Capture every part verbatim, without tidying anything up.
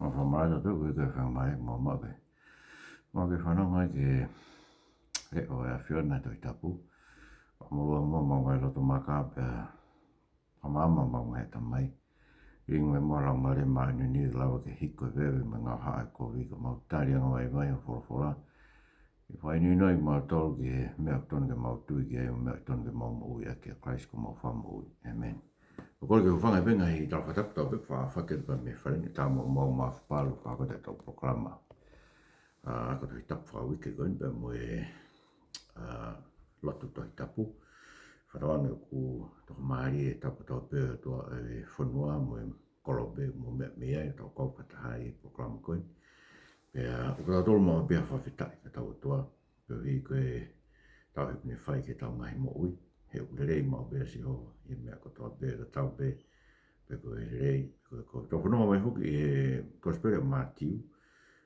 Mau fakamālō atu koeʻuhi ko e faingamālie ʻoku mau maʻu ke, mau ke fanongo ai ki he leʻo ʻa e ʻAfiona he Tohi Tapu. Mau lava mo mau ngai loto maka pea fakamaama mau ngai Tamai. Ringi mai mo e Laumālie Māʻoniʻoni ke lava ke hiko e veve mo e ngaahi haʻa ʻo e kovi ka mau tali angavaivai ʻa e folofola. ʻI he fakahinohino kimautolu ki he meʻa ʻoku totonu ke mau tui ki ai, ʻo meʻa ʻoku totonu ke mau moʻui ʻaki ʻia Kalaisi ko homau Fakamoʻui. ʻĒmeni. ʻOku ou kole ke u hūfanga he ngaahi tala fakatapu tau pē fakafeʻiloaki pē mei he fale ni, tā mo mau mafapalu fakakātoa ʻetau polokalama. ʻA, ako Tohi Tapu fakauike ko eni pea mo e, ʻa, lotu Tohi Tapu. Fakatauange ʻoku tokamālie e tau kotoa pē ʻOtua ʻo e fonua mo e kolope mo e meʻa mei ai ʻetau kau fakataha ʻi he polokalama ko eni. Pea ʻoku tautolu maʻu pē ʻa e fakafetaʻi ki hotau ʻOtua, koeʻuhi ko e tauhi kuo ne fai ki heʻetau ngaahi moʻui. He ʻoku lelei maʻu pē ʻa Sihova ʻi he meʻa kotoa pē, ka tau pē, pe ko e lelei, pe ko e kovi. Tau fanongo mai foki ʻi he Kosipeli ʻa Mātiu.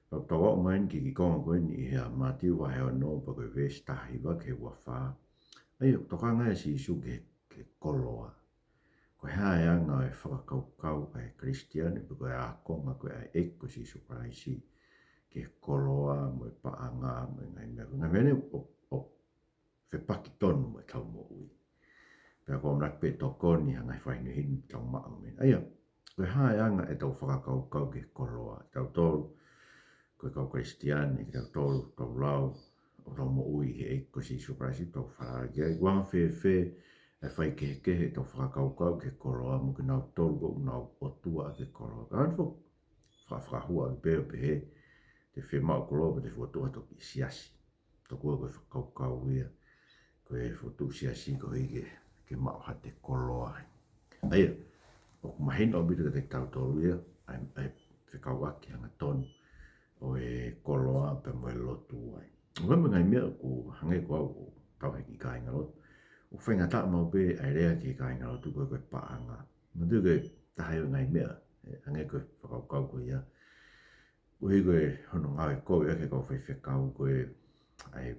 Tau, tau aʻu mai eni ki he kiʻi konga ko eni ʻi he Mātiu vahe ono, pea ko e veesi taha hiva ki he ua fā. ʻA ia, ʻoku tokanga ai ʻa Sīsū ki he, ki he koloa. Ko e hā e anga ʻo e fakakaukau ʻa e Kalisitiane, pe ko e ākonga ko ē ʻa e ʻEiki ko Sīsū Kalaisi, ki he koloa mo e paʻanga mo e ngaahi meʻa. Ngaahi meʻa ni ʻoku, ʻoku fepaki tonu mo ʻetau moʻui. Pea ko e ʻamanaki pē ʻe tokoni ha ngaahi fakahinohino ʻoku tau maʻu mei ai. ʻA ia, ko e hā e anga ʻetau fakakaukau ki he koloa? Tautolu, ko e kau Kalisitiane, kitautolu, tau lau, ʻoku tau moʻui ʻi he ʻEiki ko Sīsū Kalaisi, tau falala ki ai. ʻOku anga fēfē ʻa e faikehekehe ʻetau fakakaukau ki he koloa mo kinautolu ʻoku nau ʻotua ʻaki e koloa? Ka ʻoku ou faka-, fakahua ʻaki pē ʻo pehē, te ke fiemaʻu koloa pea te ke fokotuʻu ha toki siasi. Tokua ko e fakakaukau ia, ko e fokotuʻu siasi koeʻuhi ke, ke maʻu haʻate koloa. ʻA ia, ʻoku mahino ʻaupito kiate kitautolu ia ʻa e, ʻa e fekauʻaki hangatonu ʻo e koloa pea mo e lotu ai. ʻOku ʻi ai mo e ngaahi meʻa ʻoku hangē ko au ʻoku tauhi e kiʻi kāingalotu, ʻoku faingataʻa maʻu pē ʻa e lea ki he kāingalotu ko e, ko e paʻanga. Manatuʻi ko e taha ia ʻo e ngaahi meʻa, ʻe, hangē ko e fakakaukau ko ia, koeʻuhi ko hono ngāue kovi ʻa e kau faifekau ko e, ʻa e,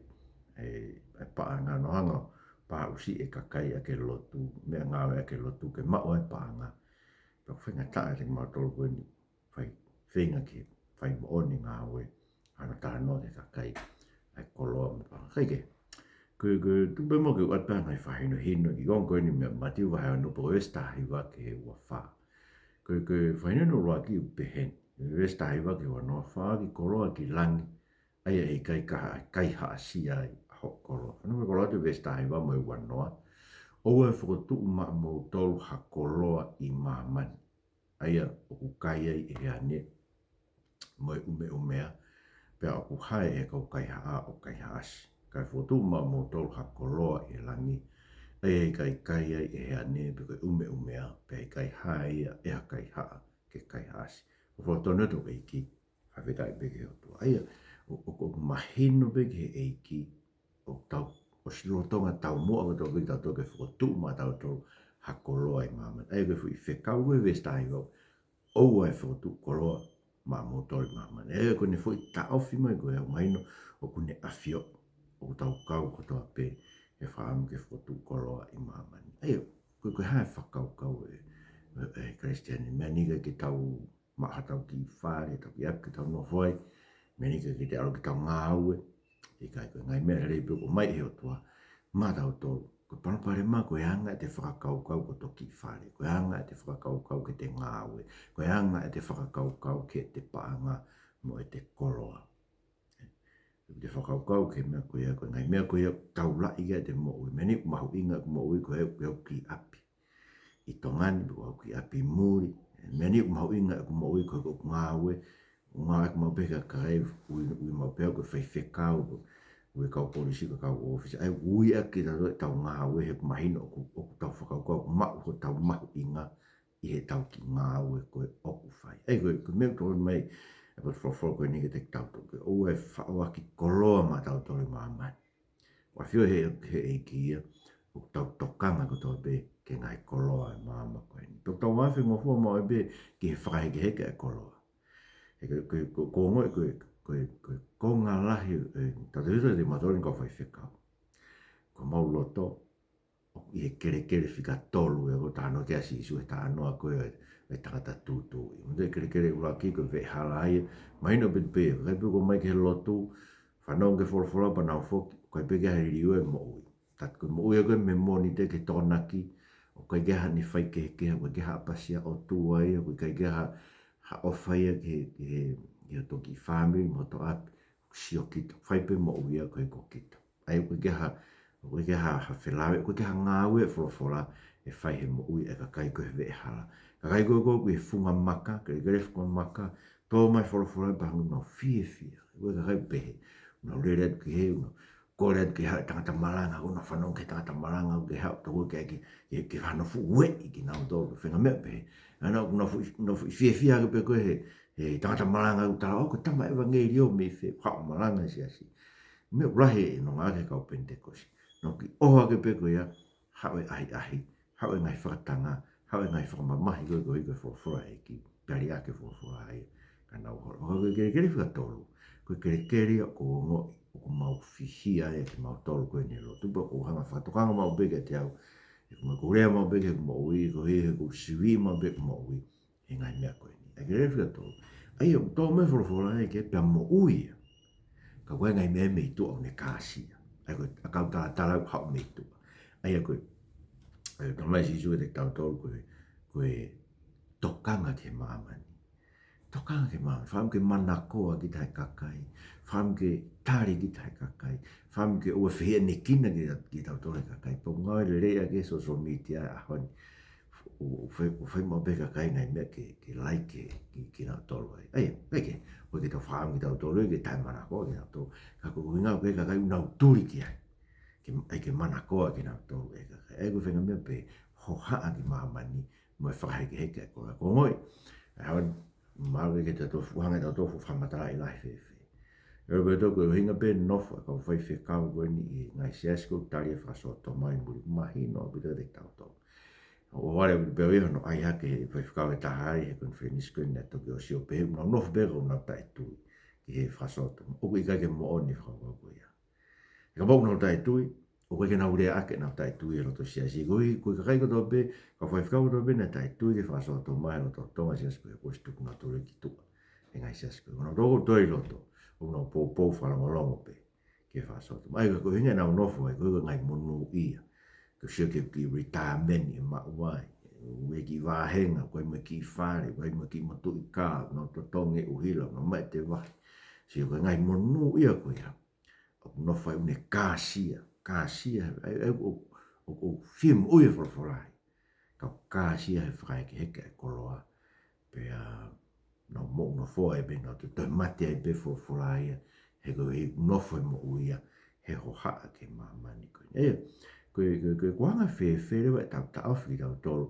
ʻa e, ʻa e paʻanga, nau hanga ʻo pāʻusiʻi e kakai ʻaki e lotu, meʻangāue ʻaki e lotu ke maʻu ʻa e paʻanga. Pea ʻoku faingataʻa kiate kimautolu ko eni, fai, feinga ke fai moʻoni e ngāue, ʻa hono talanoa ki he kakai ʻa e koloa mo e paʻanga. Kae kehe, ko e, ko e tuku pē muʻa ke u ʻoatu pē ha ngaahi fakahinohino ki he konga ko eni mei Mātiu vahe ono pea ko e veesi taha hiva ki he ua fā. Ko e, ko e fakahinohino ʻuluaki ʻoku pehē ni, veesi taha hiva ki he ua noa: Fakahoko e koloa ki langi, ʻa ia ʻe ʻikai kaha-, kaihaʻasi ai ʻa hoʻo koloa. Fanongo ki he koloa ʻa e veesi taha hiva mo e ua noa: ʻOua ʻe fokotuʻu maʻamoutolu ha koloa ʻi māmani, ʻa ia ʻoku kai ai ʻe he ane mo e ʻumeʻumea, pea ʻoku hae ʻe he kau kaihaʻa ʻo kaihaʻasi. Kae fokotuʻu maʻamoutolu ha koloa ʻi he langi, ʻa ia ʻe ʻikai kai ai ʻe he ane pe ko e ʻumeʻumea, pea ʻe ʻikai hae ia ʻe ha kaihaʻa ke kaihaʻasi. ʻOku fakatonu atu e ʻEiki, fakafetaʻi pē ki he ʻOtua. ʻA ia, ʻo, ʻo, ʻoku mahino pē ki he ʻEiki, ʻoku tau, ʻosi lolotonga taumuʻa kotoa pē kitautolu ke fokotuʻu maʻatautolu ha koloa ʻi māmani. ʻA ia ko e foʻi fekau ko ē veesi taha hiva, ʻoua ʻe fokotuʻu koloa maʻamoutolu ʻi māmani. ʻA ia ko ʻene foʻi taʻofi mai ko ē, ʻoku mahino ʻoku ne ʻafioʻi ʻoku tau kau kotoa pē he fakaʻamu ke fokotuʻu koloa ʻi māmani. ʻA ia, ko e, ko e hā e fakakaukau ʻe, ʻe, ʻe Kalisitiane, meʻa ni ʻikai ke tau maʻu haʻatau kiʻi fale, tau kiʻi ʻapi ke tau nofo ai, meʻa ni ʻikai ke te ʻalu ke tau ngāue, ʻikai, ko e ngaahi meʻa lelei pē ʻoku ʻomai ʻe he ʻOtua maʻatautolu. Ko e palopalema ko e anga ʻete fakakaukau ki hoto kiʻi fale, ko e anga ʻete fakakaukau ki heʻete ngāue, ko e anga ʻete fakakaukau ki heʻete paʻanga mo ʻete koloa. ʻEte fakakaukau ki he meʻa ko ia, ko e ngaahi meʻa ko ia ʻoku taulaʻi ki ai ʻete moʻui. Meʻa ni ʻoku mahuʻinga ʻeku moʻui ko ē, ko ʻeku kiʻi ʻapi ʻi Tonga ni, pe ko ʻeku kiʻi ʻapi muli. Meʻa ni ʻoku mahuʻinga ʻeku moʻui ko ē ko ʻeku ngāue, ʻoku ngāueʻaki maʻu pē ʻe he kakai, ui, ui maʻu pē au ko e faifekau, ui e kau polisi, ko e kau ʻōfisa. ʻA ia ʻoku ui ʻaki kitautolu ʻetau ngāue he ʻoku mahino ʻoku, ʻoku tau fakakaukau ʻoku maʻu hotau mahuʻinga ʻi heʻetau kiʻi ngāue ko ē ʻoku fai. ʻA ia ko e, ko e meʻa ʻoku tau mai, ʻa e potu folofola ko eni kiate kitautolu, ke ʻoua ʻe faʻo ʻaki koloa maʻatautolu ʻi māmani. ʻOku ʻafioʻi ʻe he, he ʻEiki ia ʻoku tau tokanga kotoa pē ki he ngaahi koloa ʻi māmani ko eni. Pea ʻoku tau faingofua maʻu ai pē ki he fakahekeheke ʻa e koloa. He ko e, ko e, ko e, ko e ongo, ko e, ko e, ko e konga lahi, ʻe, tautefito kiate kimautolu eni kau faifekau. Ko homau loto, ʻoku ʻi he kelekele fika tolu ē, ʻoku talanoa ki ai ʻa Sīsū he talanoa ko ē, ʻa e tangata tūtuuʻi. Mo e kelekele ʻuluaki ko e veʻehala ia. Mahino pē pē, ʻikai pē ko e ō mai ki he lotu, fanongo ki he folofola pea nau foki, ʻikai pē ke ʻi ai ha liliu e moʻui. Ka ko e moʻui ia ko ē mei he Mōnite ki he Tokonaki, ʻoku ʻikai ke ʻi ai haʻane faikehekehe, ʻoku ʻikai ke ʻi ai ha ʻapasia ʻOtua ia, ʻoku ʻikai ke ʻi ai ha, ha ʻofa ia ki he, ki he, ki hoto kiʻi fāmili mo hoto ʻapi, siokita, fai pē moʻui ia ko ē ko kita. ʻA ia ʻoku ʻikai ke ʻi ai ha, ʻoku ʻikai ke ʻi ai ha, ha felāveʻi, ʻoku ʻikai ke ʻi ai ha ngāue ʻa e folofola ʻe fai he moʻui ʻa e kakai ko ē he veʻehala. Kakai ko ē ʻoku ʻi he funga maka, kelekele funga maka, tō mai e folofola pea hangē ʻoku nau fiefia. ʻOku ʻi ai e kakai pehē, ʻoku nau lele atu ki hē, ʻoku nau kole atu ki he haʻu e tangata malanga, ʻoku nau fanongo ki he tangata malanga, ʻoku ke haʻu tau ke, ke, ke, ke fano fuʻu ueʻi kinautolu, feinga meʻa pehē. ʻA ia ʻoku nau fuʻu, nau fuʻu fiefia hake pē ko ē he, he tangata malanga ʻoku tala, ʻo, ko e tama ʻevangeliō mei fē, haʻu malanga he siasi. Meʻa ʻoku lahi e nonga ʻaki e kau Penitekosi. Nau kiʻi ʻoho hake pē ko ia, haʻu e ʻahiʻahi, haʻu e ngaahi fakatanga, haʻu e ngaahi fakamamahi ko ē ko ē ko e folofola ʻa e ʻEiki, pea liʻaki e folofola ia, ka nau holo. Ka ko e kelekele fika tolu, ko e kelekele ia ʻoku ou ongoʻi ʻoku mau fihia ai kimautolu ko eni he lotu, pea ʻoku ou hanga ʻo fakatokanga maʻu pē kiate au, ʻi heʻeku, ʻeku lea maʻu pē ki heʻeku moʻui, ko e, ʻeku sivi maʻu pē ʻeku moʻui he ngaahi meʻa ko eni. ʻA ia kelekele fika tolu, ʻa ia ʻoku tō mai e folofola ia ke pea moʻui ia. Ka ko e ngaahi meʻa mei tuʻa ʻoku ne kāsia. ʻA ia ko e ʻakau talatala ʻoku haʻu mei tuʻa. ʻA ia ko e, ʻa ia talamai ʻe Sīsū kiate kitautolu ko e, ko e tokanga ki he māmani. Tokanga ki he māmani. Fakaʻamu ke manakoa kita ʻe he kakai. Fakaʻamu ke tali kita ʻe he kakai. Fakaʻamu ke ʻoua ʻe fehiʻanekina kita, kitautolu ʻe he kakai. Pea ʻoku ngāue lelei ʻaki e social media ʻa e ʻaho ni. ʻO, ʻo fai, ʻo fai maʻu pē ʻe he kakai ngaahi meʻa ke, ke like ki, kinautolu ai. ʻA ia, ʻikai ke, ʻoku ʻikai ke tau fakaʻamu kitautolu ia ke taʻemanakoa kinautolu. Ka ko e ʻuhinga ko e kakai ʻoku nau tuli ki ai. Ke, ʻai ke manakoa kinautolu ʻe he kakai. ʻA ia ko e feinga meʻa pē hohaʻa ki māmani mo e fakahekeheke ʻa e koloa. Ko e ongoʻi, ʻa ia, mahalo ʻikai ke tau fuʻu hanga ʻe tautolu ʻo fakamatalaʻi lahi fēfē. ʻE, pea ko e ʻuhinga pē nofo ʻa e kau faifekau ko eni ʻi he ngaahi siasi ʻoku tali e fakasōtoma ʻi muli, mahino ʻaupito kiate kitautolu. ʻO vale pē ia hono ʻai hake ʻe he faifekau ʻe taha ia he konifelenisi ko eni naʻe toki ʻosi ʻo pehē ʻoku nau nofo pē ka ʻoku nau taʻetui ki he fakasōtoma. ʻOku ʻikai ke moʻoni e fakakaukau ko ia. He kapau ʻoku nau taʻetui, ʻoku ʻikai ke nau lea ʻaki ʻenau taʻetui ʻi loto siasi. Ko e, ko e kakai kotoa pē, kau faifekau kotoa pē naʻe taʻetui ki he fakasōtoma ʻi loto Tonga siasi ko ē, kuo ʻosi tuku nautolu ki tuʻa ʻe he ngaahi siasi ko ē. Ko nautolu ʻoku toe ʻi loto, ʻoku nau poupou fakalongolongo pē ki he fakasōtoma. ʻA ia ko e ʻuhinga ʻenau nofo ai, ko e ngaahi monūʻia. Ko e sio ki he kiʻi retirement ʻe maʻu ai. ʻOku ʻi ai e kiʻi vāhenga, ʻoku ʻi ai mo e kiʻi fale, ʻoku ʻi ai mo e kiʻi motuʻi kā, ʻoku nau totongi e ʻuhila, ʻoku nau maʻu e vahe. Sio ki he ngaahi monūʻia ko ia. ʻOku nofo ai ʻoku ne kāsia, kāsia, ʻa ia, ʻa ia ʻoku, ʻoku, ʻoku fie moʻui e folofola ai. Ka ʻoku kāsia he fakahekeheke ʻa e koloa. Pea nau moʻunofoa ai pē, nau toe mate ai pē folofola ia, he ko e nofo e moʻui ia he hohaʻa ki he māmani ko eni. ʻA ia, ko e, ko e, ko e, ko e anga fēfē leva ʻetau taʻofi kitautolu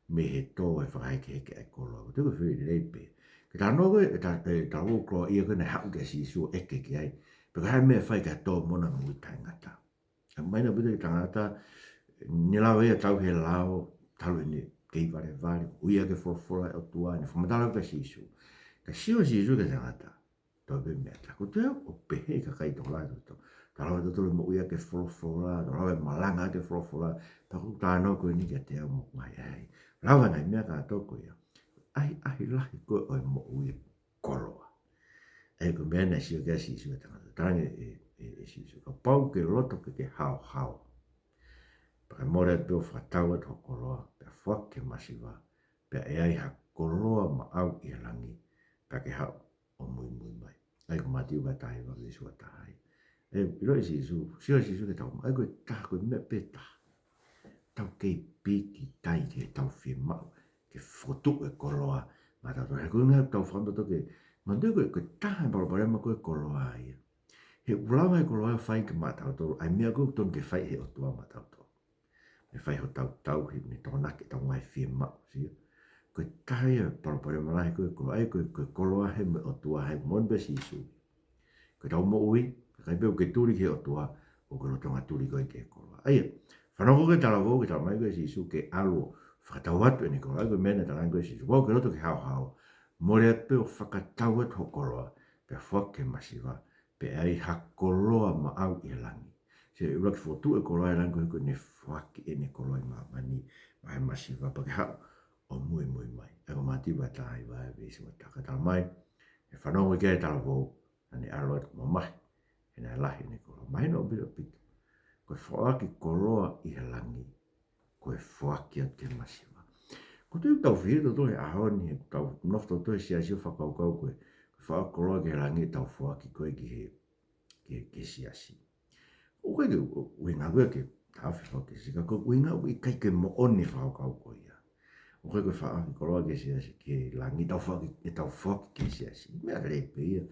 mei he tō e fakahekeheke ʻa e koloa. Ko e toe ko e fili lelei pē. Ke talanoa ko ē, ʻe ta-, ʻe talavou Koloaʻia ko ē naʻe haʻu kia Sīsū ʻo ʻeke ki ai pe ko e hā e meʻa ʻe fai ki he tō mo ʻena moʻui taʻengata. ʻA ia mahino ʻaupito ki he tangata, ne lava ia ʻo tauhi e lao, talu ʻene kei valevale, ui ʻaki e folofola ʻa e ʻOtua, ne fakamatala kia Sīsū. Ka sio Sīsū ki he tangata, tau pē meʻa ʻe taha. Ko e toe ʻoku pehē ʻe he kakai tokolahi ʻoku tau, tau lava tautolu ʻo moʻui ʻaki e folofola, tau lava ʻo malanga ʻaki e folofola, pea ko e talanoa ko eni kiate au mo hoku ngaahi ʻahiʻahi. Lava e ngaahi meʻa kātoa ko ia. ʻAhiʻahi lahi ko ē ʻo e moʻui koloa. ʻA ia ko e meʻa naʻe sio ki ai Sīsū ki he tangata. Talaange ʻe, ʻe, ʻe Sīsū, kapau ʻoku ke loto ke ke haohaoa, pea ke mole atu pē ʻo fakatau atu hoʻo koloa, pea foaki ki he masiva, pea ʻe ai ha koloa maʻau ʻi he langi, pea ke haʻu ʻo muimui mai. ʻA ia ko Mātiu vahe taha hiva veesi ua taha ia. ʻE, ʻiloʻi ʻe Sīsū, sio ʻa Sīsū ki he tau, ʻa ia ko e taha, ko e meʻa pē taha. Tau kei pīkitai ki heʻetau fiemaʻu ke fokotuʻu e koloa maʻatautolu. He ko e ʻuhinga ʻoku tau fakatoto ke, manatuʻi ko e, ko e taha e palopalema ko ē e koloa ia. He ʻoku lava e koloa ʻo fai ki maʻatautolu ʻa e meʻa ko ē ʻoku totonu ke fai ʻe he ʻOtua maʻatautolu. Mei he fai hotau tauhi, mei he tokonaki ʻetau ngaahi fiemaʻu, sio. Ko e taha ia e palopalema lahi ko ē e koloa, ʻa ia ko e, ko e koloa he mo e ʻOtua he moʻoni pē ʻa Sīsū. Ko ʻetau moʻui, ka ʻikai pē ʻoku ke tuli ki he ʻOtua, ʻoku ke lolotonga tuli koe ki he koloa. ʻA ia, fanongo ki he talavou, ke talamai ko ē ʻe Sīsū ke ʻalu ʻo fakatau atu ʻene koloa, ʻa ia ko e meʻa naʻe talaange ko ē ʻe Sīsū. Kapau ʻoku ke loto ke haohaoa, mole atu pē ʻo fakatau atu hoʻo koloa, pea foaki ki he masiva, pea ʻe ai ha koloa maʻau ʻi he langi. Sio, ʻuluaki fokotuʻu e koloa ʻi langi ko ē he ko ʻene foaki ʻene koloa ʻi māmani, maʻá e masiva, pea ke haʻu ʻo muimui mai. ʻA ia ko Mātiu vahe taha hiva veesi ua taha, ka talamai, ʻi he fanongo ki ai ʻa e talavou, naʻa ne ʻalu atu ʻo mamahi, he naʻe lahi ʻene koloa. Mahino ʻaupito ʻaupito. Ko e foaki koloa ʻi he langi, ko e foaki atu ki he masiva. Ko e tau fie tau tō he ʻaho ni, he tau nofo tau tō he siasi ʻo fakakaukau ko e, ko e foaki koloa ki he langi, tau foaki ko ē ki he, ki he, ki he siasi. ʻOku ʻikai ke, ʻuhinga ʻoku ʻikai ke tafe foaki ki he siasi, ka ko e ʻuhinga ʻoku ʻikai ke moʻoni fakakaukau ko ia. ʻOku ʻikai ko e foaki koloa ki he siasi, ki he langi, tau foaki, ʻe tau foaki ki he siasi. Meʻa lelei pē ia,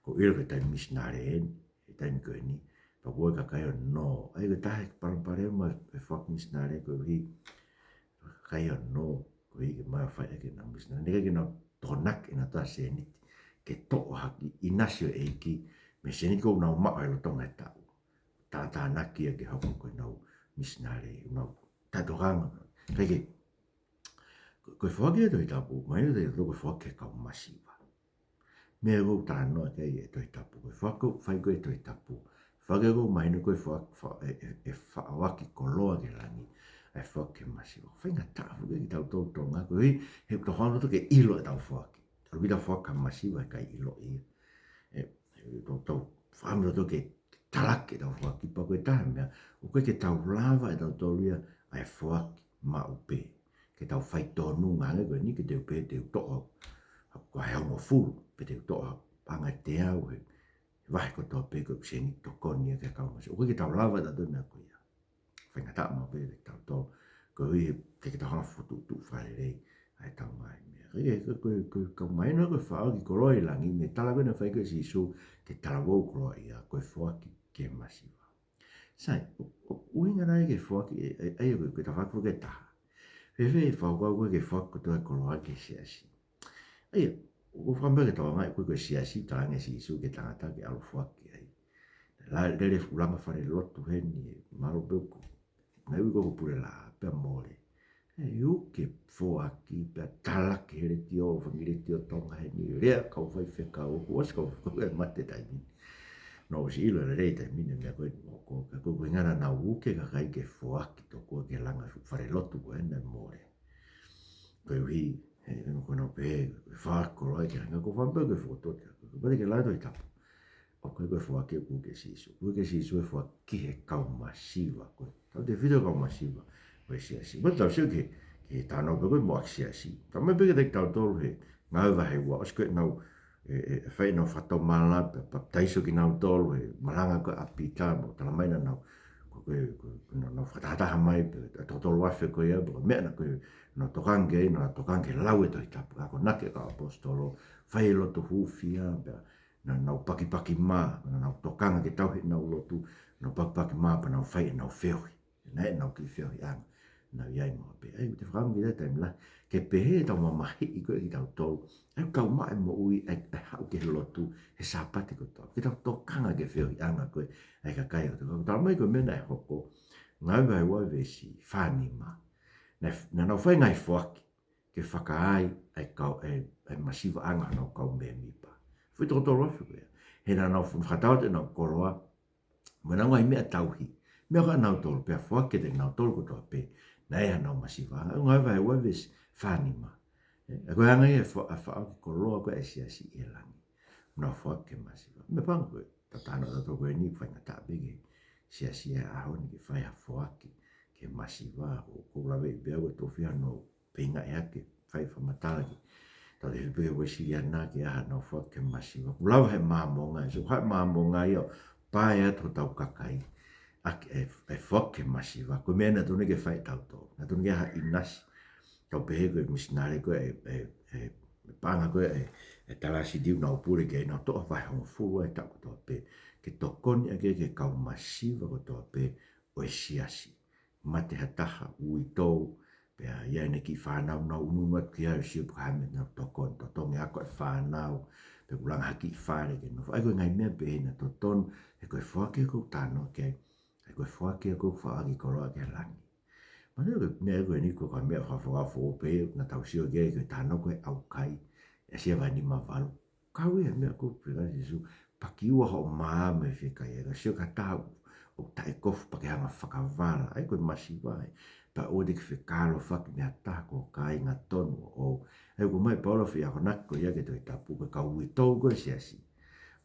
ʻoku ou ʻilo ko e taimi misinale eni, he taimi ko eni, pea ko e kakai ʻo nō. ʻA ia ko e taha e palopalema ʻo e foaki misinale koeʻuhi, kakai ʻo nō, koeʻuhi ke nau fai ʻaki ʻenau misinale. Naʻe ʻikai ke nau tokonaki ʻenau tā sēniti ke toʻo hake ʻinasi ʻo e ʻEiki mei he sēniti ʻoku nau maʻu he lolotonga e taʻu. Tātānaki ia ke hoko ko ʻenau misinale, ʻenau taʻetokanga. ʻIkai ke, ko, ko e foaki ʻa e Tohi Tapu, mahino ʻe tautolu ko e foaki ki he kau masiva. Meʻa ʻoku ou talanoa ki ai ʻi he Tohi Tapu, ko e foaki ʻoku fai ko ē ʻe he Tohi Tapu. Foaki ʻoku mahino ko e foaki, fo-, ʻe, ʻe, ʻe foaki koloa ki he langi, ʻa e foaki ki he masiva. Faingataʻa foki ia kiate kitautolu Tonga, koeʻuhi he ʻoku tau fakaʻamu tautolu ke ʻilo ʻetau foaki. Talu kita foaki ki he masiva ʻe ʻikai ʻilo ia. ʻE, ʻe, tau, tau fakaʻamu tautolu ke talaki ʻetau foaki, pea ko e taha e meʻa, ʻoku ʻikai ke tau lava ʻe tautolu ia ʻa e foaki maʻu pē. Ke tau faitōnunga ange ko eni ke teu pē, teu toʻo, ha, ko e hongofulu, pe teu toʻo ha, paʻanga ʻe teau he, he vahe kotoa pē ko e sēniti tokoni ia ki he kau masiva. ʻOku ʻikai ke tau lava ʻe tautolu meʻa ko ia. Faingataʻa maʻu pē kiate kitautolu. Koeʻuhi he, ke, ke tau hanga ʻo fokotuʻutuʻu fakalelei ʻa ʻetau ngaahi meʻa. Ko e, ko e, ko e, ko e, kau mai ʻena ko e foaki koloa ʻi langi, mei he tala ko ena naʻe fai ko ē ʻe Sīsū ki he talavou koloaʻia, ko e foaki ki he masiva. Sai, ʻo, ʻo, ʻuhinga nai ki he foaki, ʻe, ʻe, ʻa ia ko e, ko e tafaʻaki foki ʻe taha. Fēfē e fakakaukau ko ē ke foaki kotoa e koloa ki he siasi? ʻA ia, ʻoku ou fakaʻamu pē ke tau ʻai ko ē ko e siasi, talaange ʻe Sīsū ki he tangata ke ʻalu ʻo foaki ai. Lele e fuʻu langa falelotu heni, ʻe, mālō pē ʻoku, naʻe ui ko ē ko Pulelaʻā, pea mole. ʻE, ʻoku ke foaki, pea talaki he letiō, fanga letiō Tonga heni, lea kau faifekau, ʻoku ʻosi kau faifekau ʻe mate taimi ni. Naʻe ʻosi ʻilo lelei taimi ni e meʻa ko ē ʻoku hoko, ka ko e ʻuhinga naʻa nau uke e kakai ke foaki tokua ki he langa fuʻu falelotu ko ena ʻe mole. Koeʻuhi, he, he ko ʻenau pehē, foaki koloa ki he langi, ʻoku ou fakaʻamu pē ke fokotuʻu atu, ko e pate ke lau e Tohi Tapu. ʻOku ʻikai ko e foaki ʻoku ui ʻe Sīsū. Ui ʻe Sīsū e foaki ki he kau masiva ko ē. Tautefito e kau masiva ʻo e siasi. Mo tau sio ki he, ki he talanoa pē ko ē mo e ʻaki siasi. Talamai pē kiate kitautolu he Ngāue vahe ua, ʻosi ko ē ʻenau, ʻe, ʻe, ʻe fai ʻenau fakatomala, pea, pea papitaiso kinautolu he malanga ko ē ʻa Pita, mo talamai naʻa nau, ko, ko, ko, ko, naʻa nau fakatahataha mai, pea, ʻe toko tolu afe ko ia, pea ko e meʻa naʻa ko ē, naʻa nau tokanga ki ai, naʻa nau tokanga ki he lau e Tohi Tapu, akonaki e kau ʻaposetolo, fai e lotu hūfia, pea, naʻa nau pakipaki mā, naʻa nau tokanga ke tauhi ʻenau lotu, naʻa nau pakipaki mā, pea nau fai ʻenau feohi. Naʻe ʻenau kiʻi feohiʻanga naʻa nau ʻi ai maʻu pē. ʻA ia, te u fakaʻamu ki he taimi lahi ke pehē ʻetau mamahiʻi ko ē kitautolu. ʻA ia, kau mai e moʻui ʻa e, ʻa e haʻu ki he lotu, he Sāpate kotoa. Ke tau tokanga ki he feohiʻanga ko ē ʻa e kakai ʻo e toka. Talamai ko e meʻa naʻe hoko, Ngāue vahe ua veesi fā nima. Naʻe, naʻa nau fai e ngaahi foaki ke fakaai ʻa e kau, ʻa e, ʻa e masivaʻanga ʻo honau kau mēmipa. Foʻi toko tolu afe ko ia. He naʻa nau fakatau atu ʻenau koloa, mo ʻenau ngaahi meʻa tauhi. Meʻa ko ē ʻanautolu, pea foaki kiate kinautolu kotoa pē naʻe ʻi ai haʻanau masivaʻanga. Ngāue vahe ua veesi fā nima. ʻE, ko e anga ia e fo-, ʻa e foaki koloa ko ē ʻa e siasi ʻi he langi. Nau foaki ki he masiva. Meʻapango ko ē, tatano tautolu ko eni, faingataʻa pē ki he siasi he ʻaho ni ke fai ha foaki ki he masiva, ʻoku ou laveʻi pē au ʻe tofi hano feingaʻi hake, fai fakamatala ki he tautefito pē ki he Uēsiliana ke ʻi ai haʻanau foaki ki he masiva. Kuo lava he Māmonga, so, haʻu e Māmonga ia ʻo pae atu hotau kakai ʻaki e, e foaki ki he masiva. Ko e meʻa naʻe totonu ke fai ʻe tautolu. Naʻe totonu ke ʻi ai ha ʻinasi. Tau pehē ko e misinale ko ē, e, e, e, e paʻanga ko ē, e, e talasi liu naʻa nau pule ki ai, naʻa nau toʻo ha vahe hongofulu ʻa e taʻu kotoa pē, ke tokoni ʻaki ki he kau masiva kotoa pē ʻo e siasi. Mate ha taha, uitou, pea ʻi ai ʻene kiʻi fānau naʻa nau ʻunuʻunu atu ki ai ʻo sio pe ko e hā e meʻa naʻa nau tokoni, totongi ako e fānau, pe kuo langa ha kiʻi fale ke nofo. ʻA ia ko e ngaahi meʻa pehē naʻe totonu, he ko e foaki ʻoku ou talanoa ki ai, he ko e foaki ʻoku ou foaki koloa ki he langi. Mahalo ko e meʻa ko eni ko e meʻa fakafoʻou pē, naʻa tau sio ki ai ko e talanoa ko ē ʻaukai, ʻAisea vahe nima valu. Kau ia meʻa ko ē fekau ʻe Sīsū, pakiua hoʻo mā mei he fiekaia, ka sio ki ha taha ʻoku taʻekofu pea ke hanga ʻo fakavala, ʻa ia ko e masiva ē. pea ʻoua te ke fekālofaki mei ha taha ko ho kāinga tonu ʻoʻou. ʻA ia ʻoku ʻomai ʻe Paula e foʻi akonaki ko ia ki he Tohi Tapu, ko e kau uitou ko ē ʻo e siasi,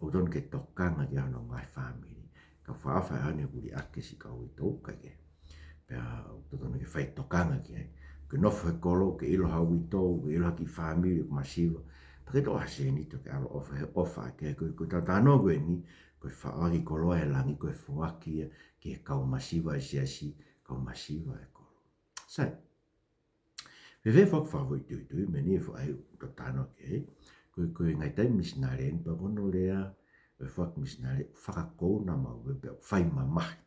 ʻoku totonu ke tokanga ki ai hono ngaahi fāmili. Ka ʻoku faʻa ʻofa ʻa e ʻOtua ʻoku liʻaki siʻi kau uitou, ʻikai ke. Pea ʻoku totonu ke fai tokanga ki ai. Ke nofo he kolo, ke ʻilo ha uitou, ke ʻilo ha kiʻi fāmili ʻoku masiva, pea ke toʻo ha sēniti ke ʻalu ʻo ʻofa, he ʻofa ke, ko, ko ʻetau talanoa ko eni, ko e faʻoaki koloa ʻa e langi, ko e foaki ia ki he kau masiva ʻo e siasi, kau masiva ʻo e kolo. Sai. Fēfē e foaki fakafoʻituitui, meʻa ni ʻoku ou fie talanoa ki ai. Ko e, ko e ngaahi taimi misinale ni, pea ko hono lea ʻo e foaki misinale, fakakouna maʻu pē, pea fai mamahi.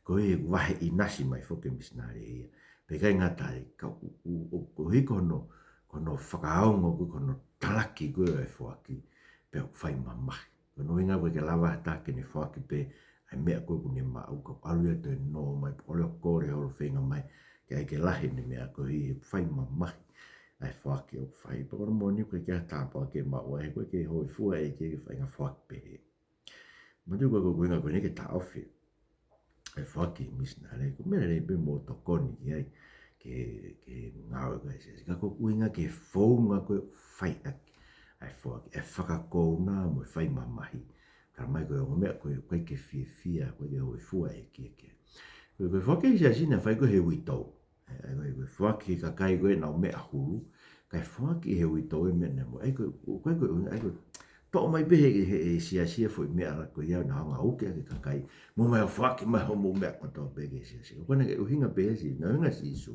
Ko e vahe ʻinasi mai foki e misinale ia. Pea ʻikai ngata ai, ka ʻoku, ʻoku, ʻoku, koeʻuhi ko hono, ko hono fakaongo, ko hono talaki ko ē ʻo e foaki, pea fai mamahi. Ko hono ʻuhinga ʻoku ʻikai ke lava ha taha ke ne foaki pē ʻa e meʻa ko ē ʻoku ne maʻu, ka ʻalu ia ʻo toe nō mai, pea ʻalu ʻo kole holo, feinga mai ke ʻai ke lahi ʻene meʻa, koeʻuhi he fai mamahi ʻa e foaki ʻoku fai. Pea ko hono moʻoni ʻoku ʻikai ke ʻi ai ha tāpuaki ke maʻu ai, he ʻoku ʻikai ke hōifua ʻa e ʻEiki ki he faʻahinga foaki pehē. Manatuʻi ko e, ko e ʻuhinga ko eni ke taʻofi ʻa e foaki misinale, ko e meʻa lelei pē mo tokoni ki ai, ki he, ki he ngāue ko ē ʻa e siasi. Ka ko e ʻuhinga ki he founga ko ē ʻoku fai ʻaki ʻa e foaki, ʻa e fakakouna mo e fai mamahi. Talamai ko e ongo meʻa ko ē ʻoku ʻikai ke fiefia, ʻoku ʻikai ke hōifua e ʻEiki ki ai. Ko e, ko e foaki ʻa e siasi naʻe fai ko ē ʻe he uitou. ʻA ia, ʻa ia ko e, ko e foaki ki he kakai ko ē ʻenau meʻa hulu, kae foaki ʻe he uitou e meʻa naʻe maʻu. ʻA ia ko e, ko e, ko e, ʻa ia ko e, toʻo mai pē ʻe he, he, he siasi e foʻi meʻa la ko ia naʻa nau hanga ʻo uke ʻaki e kakai, mou ō mai ʻo foaki mai hoʻomou meʻa kotoa pē ki he siasi. Ko e ʻuhinga pē ʻa e siasi, naʻe ʻuhinga ʻa Sīsū,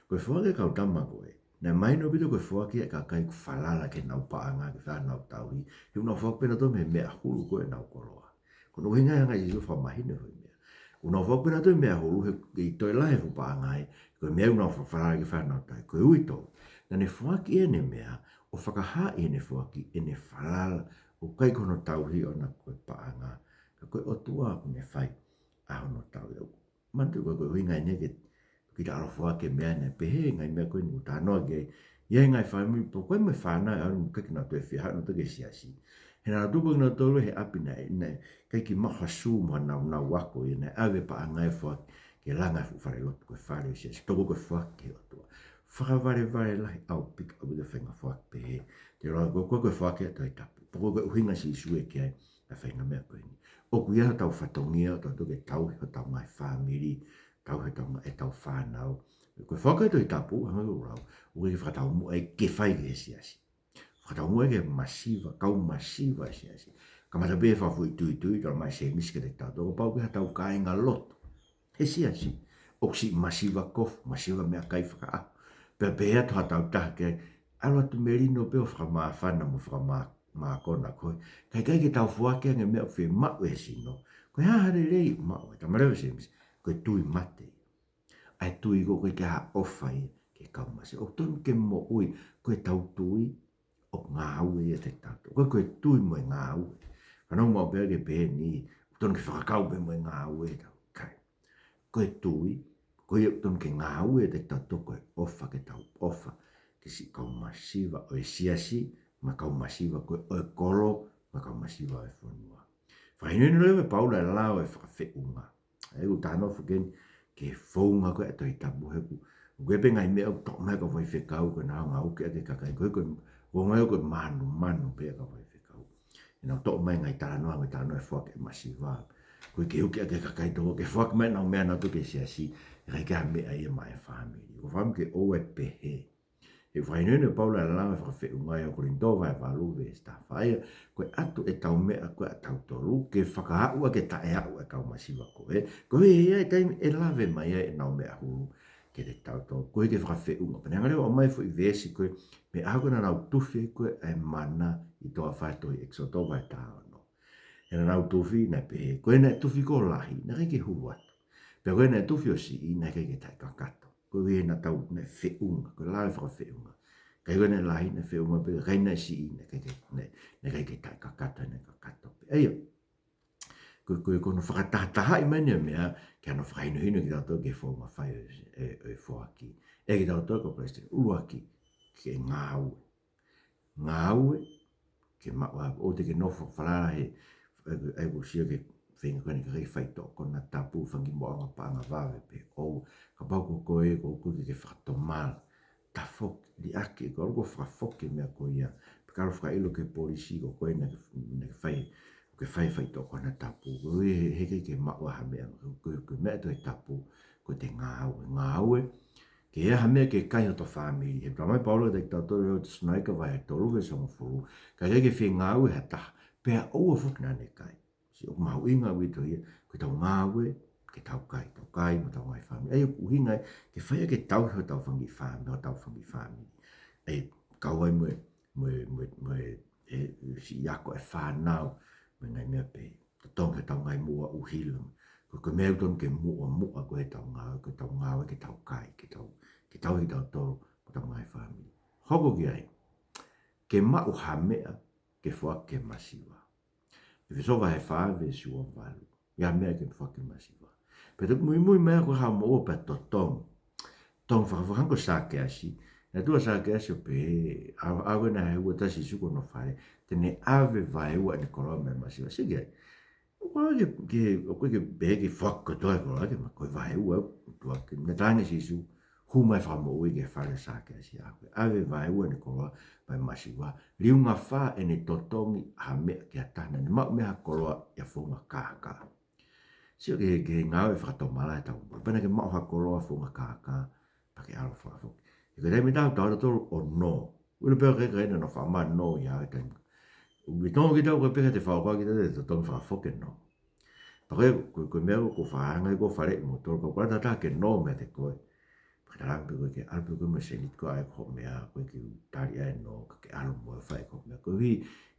ko e foaki ʻa e kau tama ko ē, naʻe mahino ʻaupito ko e foaki ʻa e kakai ʻoku falala ki heʻenau paʻanga, ki he fai ʻenau tauhi, he ʻoku nau foaki pē ʻenautolu mei he meʻa hulu ko ē ʻenau koloa. Ko hono ʻuhinga ia ʻa e ngaahi Sīsū fakamahino e foʻi meʻa. ʻOku nau foaki pē ʻenautolu e meʻa hulu he ʻikai toe lahi e fuʻu paʻanga ia, ko e meʻa ʻoku nau fa-, falala ki he fai ʻenau tauhi. Ko e uitou, naʻa ne foaki ʻene meʻa, ʻo fakahaaʻi ʻene foaki, ʻene falala, ʻoku ʻikai ko hono tauhi ʻona ko e paʻanga, ka ko e ʻOtua ʻoku ne fai ʻa hono tauhi. Manatuʻi ko e, ko e ʻuhinga eni ke kita ʻalu ʻo foaki e meʻa naʻe pehē, ngaahi meʻa ko eni ʻoku talanoa ki ai. ʻI ai e ngaahi fāmili, pea ko e ngaahi fānau ʻoku ʻikai ke nau toe fiefia ʻi heʻenau tauhi e siasi. He naʻa nau tupu kinautolu he ʻapi naʻe, naʻe ʻikai ke maʻu ha sū mo ha nāunau ako ia, naʻe ʻave e paʻanga ia ʻo foaki ke langa e fuʻu falelotu ko e fale ʻo e siasi. Toko ko e foaki ki he ʻOtua. Fakavalevale lahi ʻaupito, ʻaupito e faʻahinga foaki pehē. Te u lau ko e, ko e, ko e foaki ʻa e Tohi Tapu. Pea ko e, ko e ʻuhinga ʻa Sīsū ia ki ai ʻa e faʻahinga meʻa ko eni. ʻOku ʻi ai hotau fatongia ʻo tautolu ke tauhi hotau ngaahi fāmili, tauhi hotau ngaahi, ʻetau fānau. Ko e foaki ʻa e Tohi Tapu, hangē ko ʻeku lau, ʻoku ʻikai ke fakataumuʻa ia ke fai ki he siasi. Fakataumuʻa ia ki he masiva, kau masiva ʻo e siasi. Kamata pē he fakafoʻituitui, talamai ʻe Sēmisi kiate kitautolu, kapau ʻoku ʻi ai haʻatau kāingalotu he siasi ʻoku siʻi masiva kofu, masiva meʻakai fakaʻaho, pea pehē atu haʻatau taha ki ai, ʻalu atu melino pē ʻo fakamāfana mo fakamā-, mākona koe. Kae ʻikai ke tau foaki ange e meʻa ʻoku fiemaʻu ʻe he sino. Ko e hā ha lelei ʻoku maʻu ai? Talamai leva ʻe Sēmisi, ko e tui mate. ʻA e tui ko ē ʻoku ʻikai ke ʻi ai ha ʻofa ia ki he kau masiva. ʻOku totonu ke moʻui, ko ʻetau tui ʻoku ngāue ia ʻiate kitautolu. Ko e, ko e tui mo e ngāue. Fanongo maʻu pē ki he pehē ni, ʻoku totonu ke fakakau pē mo e ngāue ʻetau kai. Ko e tui, ko ia ʻoku totonu ke ngāue ʻiate kitautolu ko e ʻofa, ke tau ʻofa ki siʻi kau masiva ʻo e siasi, mo e kau masiva ko ē ʻo e kolo, mo e kau masiva ʻo e fonua. Fakahinohino leva ʻe Paula e lao ʻo e fakafeʻunga. ʻA ia ʻoku talanoa foki eni ki he founga ko ē ʻa e Tohi Tapu he ʻoku, ʻoku ʻi ai pē ngaahi meʻa ʻoku toʻo mai ʻe he kau faifekau ko ē ʻenau hanga ʻo uke ʻaki e kakai, ko e, ko e, ko e ngaahi ko e mānumanu pē ʻa e kau faifekau. ʻEnau toʻo mai e ngaahi talanoa, ngaahi talanoa ʻo e foaki e masiva. Koeʻuhi ke uke ʻaki e kakai toko ke foaki mai ʻenau meʻa ʻanautolu ki he siasi, ʻe ʻikai ke ʻi ai ha meʻa ia maʻa e fāmili. Ko e fāmili ke ʻoua ʻe pehē. He fakahinohino ʻe Paula e lao ʻo e fakafeʻunga ʻi he ʻUluaki Kolinitō vahe valu veesi taha fā ia, ko e ʻatu ʻetau meʻa ko ē ʻatautolu ke fakaaʻu ʻaki e taʻeaʻu ʻa e kau masiva ko ē, koeʻuhi ʻe ʻi ai e taimi ʻe lave mai ai ʻenau meʻa hulu kiate kitautolu, koeʻuhi ke fakafeʻunga. Pea ne hanga leva ʻo ʻomai e foʻi veesi ko ē, mei he ʻaho ko ē naʻa nau tufi ko ē ʻa e mana ʻi he toafa he tohi ʻEkisoto vahe taha ono. He naʻa nau tufi naʻe pehē, ko ē naʻe tufi ko ē ʻo lahi, naʻe ʻikai ke hulu atu. Pea ko ē naʻe tufi ʻo siʻi, naʻe ʻikai ke taʻekakato. Koeʻuhi naʻa tau, naʻe feʻunga, ko e lao ʻo e fakafeʻunga. Kakai ko ē naʻe lahi, naʻe feʻunga pē, kakai naʻe siʻi, naʻe ʻikai ke, naʻe, naʻe ʻikai ke taʻekakato, naʻe kakato pē. ʻA ia, ko e, ko e, ko hono fakatahatahaʻi mai eni e meʻa, ke hanga ʻo fakahinohino kitautolu ki he founga fai ʻo e, ʻo e, ʻo e foaki. ʻE kitautolu kau Kalisitiane, ʻuluaki, ke ngāue. Ngāue, ke maʻu ʻa, ʻoua te ke nofo falala he, ʻa, ʻa, ʻa, ʻoku sio ki he feinga ko ē naʻe ʻikai ke fai toʻo konatapu, fanga kiʻi moʻuʻanga paʻanga vave pē. ʻOua, kapau ko koe, ko koe ke ke fakatomala, tafoki, liʻaki, ko ʻalu ʻo fakafoki e meʻa ko ia. Pe ka ʻalu ʻo fakaʻilo ki he polisi ko koe naʻa ke, naʻa ke fai, ke fai, fai toʻo konatapu. Ko e he, heʻikai ke maʻu ha meʻa, ko e, ko e meʻa Tohi Tapu, ko ʻete ngāue, ngāue ke ʻi ai ha meʻa ke kai hoto fāmili. He talamai ʻe Paula kiate kitautolu ʻi he Tesalonaika vahe tolu veesi hongofulu, ka ʻikai ke fie ngāue ha taha, pea ʻoua foki naʻa ne kai. Sio, ʻoku mahuʻinga ʻaupito ia, ko ʻetau ngāue ke tau kai, tau kai mo hotau ngaahi fāmili. ʻA ia ʻoku ʻuhinga ia ke fai ʻaki e tauhi hotau fanga kiʻi fāmili, hotau fanga kiʻi fāmili. ʻA ia, kau ai mo e, mo e, mo e, mo e, e, siʻi ako e fānau, mo e ngaahi meʻa pehē. Totongi hotau ngaahi moʻua ʻuhila. Ko, ko e meʻa ʻoku totonu ke muʻomuʻa ko ē ʻetau ngāue, ko ʻetau ngāue ke tau kai, ke tau, ke tauhi kitautolu mo hotau ngaahi fāmili. Hoko ki ai, ke maʻu ha meʻa ke foaki ki he masiva. ʻEfesō vahe fā veesi ua valu. ʻI ai ha meʻa ke foaki ki he masiva. Pea toki muimui mai ko e haʻu mo ua pea totongi. Totongi fakafokihanga ko Sākeasi. Naʻe tuʻu ʻa Sākeasi ʻo pehē, ʻa, ʻa ʻoua naʻa hū atu ʻa Sīsū ki hono fale, te ne ʻave vaeua ʻene koloa mei he masiva. Sio ki ai. ʻOku ʻikai ke, ke, ʻoku ʻikai ke pehē ke foaki kotoa e koloa ke ma-, ko e vaeua, tuʻa ke, naʻe talaange ʻe Sīsū, hū mai e fakamoʻui ki he fale ʻo Sākeasi, ʻa ia ko e ʻave vaeua ʻene koloa mei he masiva. Liunga fā ʻene totongi ha meʻa ki ha taha, naʻa ne maʻu mei ai ha koloa ʻi ha founga kākā. Sio ki he, ki he ngāue fakatomala ʻetau moʻui. Pea naʻa ke maʻu ha koloa founga kākā, pea ke ʻalu ʻo fakafoki. He ko e taimi ʻe taha ʻoku tau ō tautolu ʻo nō. ʻUlu pē ʻo kai kai naʻa nau fakamā nō ia he taimi. ʻUlu pē tongo kitautolu ko e peka te fau koa kitautolu ʻe totongi fakafoki e nō. Pea ko e, ko e, ko e meʻa ko e fāngai ko e fale ʻi moutolu, ka ʻoku ʻikai ke nō meiate koe. Pea ka talaange pē koe ke ʻalu pē koe mo e sēniti ko ē ʻa e ko e meʻa, ko e kiʻi tali ʻa e nō, ka ke ʻalu mo e fai ko e meʻa. Ko e ʻuhi,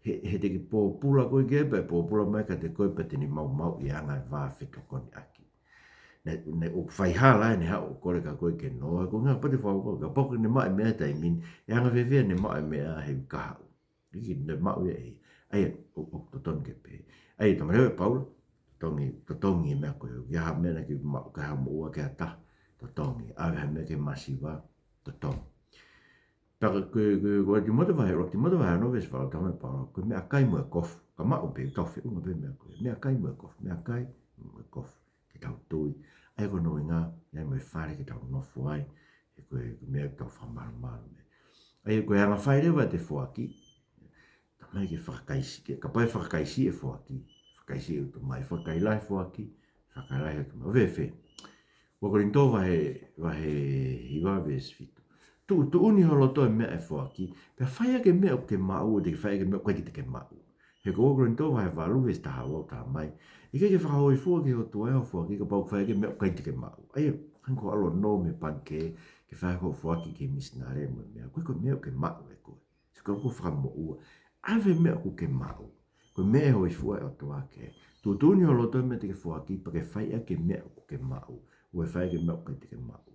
he, he te ke pōpula koe ki ai, pea pōpula mai kiate koe, pea te ne maumauʻi e anga e vā fetokoniʻaki. Naʻe, naʻe ʻoku fai hala ʻene haʻu ʻo kole kia koe ke nō, ko e ʻuhinga pea te fau koa, kapau ʻoku ne maʻu e meʻa he taimi ni, ʻe anga fēfē ʻene maʻu e meʻa he uike kahaʻu. ʻIkai ke ne maʻu ia ʻe ia. ʻA ia, ʻo, ʻoku totonu ke pehē. ʻA ia, talamai ʻe Paula, totongi, totongi e meʻa ko ē. ʻIkai ha meʻa naʻa ke maʻu, ka ha moʻua ki ha taha, totongi. ʻAve ha meʻa ki he masiva, totongi. Pea ko e, ko e, ko e ʻuluaki Tīmote vahe, ʻuluaki Tīmote vahe ono veesi valu, talamai ʻe Paula, ko e meʻakai mo e kofu. Ka maʻu pē, tau feʻunga pē meʻa ko ē. Meʻakai mo e kofu, meʻakai mo e kofu. Ke tau tui. ʻA ia ko hono ʻuhinga, ʻi ai mo e fale ke tau nofo ai. He ko e, ko e meʻa ke tau fakamalumalu mei ai. ʻA ia ko e anga fai leva ʻete foaki. Talamai ke fakakaisi, ke, kapau ʻe fakakaisi e foaki. Fakakaisi ʻe ʻOtua mai, fakakailahi e foaki, fakakailahi ʻe ʻOtua mai. ʻO fēfē? Ua Kolinitō vahe, vahe hiva veesi fitu. Tuʻutuʻuni ho loto ʻi he meʻa ʻe foaki, pea fai ʻaki e meʻa ʻoku ke maʻu, ʻoua te ke fai ʻaki e meʻa ʻoku ʻikai te ke maʻu. He ko Ua Kolinitō vahe valu veesi taha ua ʻoku talamai, ʻikai ke fakahōifua ki he ʻOtua ʻe hoʻo foaki kapau ʻoku fai ʻaki e meʻa ʻoku ʻikai te ke maʻu. ʻA ia, hangē ko e ʻalu ʻo nō mei he pangikē, ke fai hoʻo foaki ki he misinale mo e meʻa. Ko e, ko e meʻa ʻoku ke maʻu ē koe. Sio, ko e ko e fakamoʻua. ʻAve e meʻa ʻoku ke maʻu. Ko e meʻa ʻe hōifua ai e ʻOtua ki ai. Tuʻutuʻuni ho loto ʻi he meʻa te ke foaki, pea ke fai ʻaki e meʻa ʻoku ke maʻu. ʻOua ʻe fai ʻaki e meʻa ʻoku ʻikai te ke maʻu.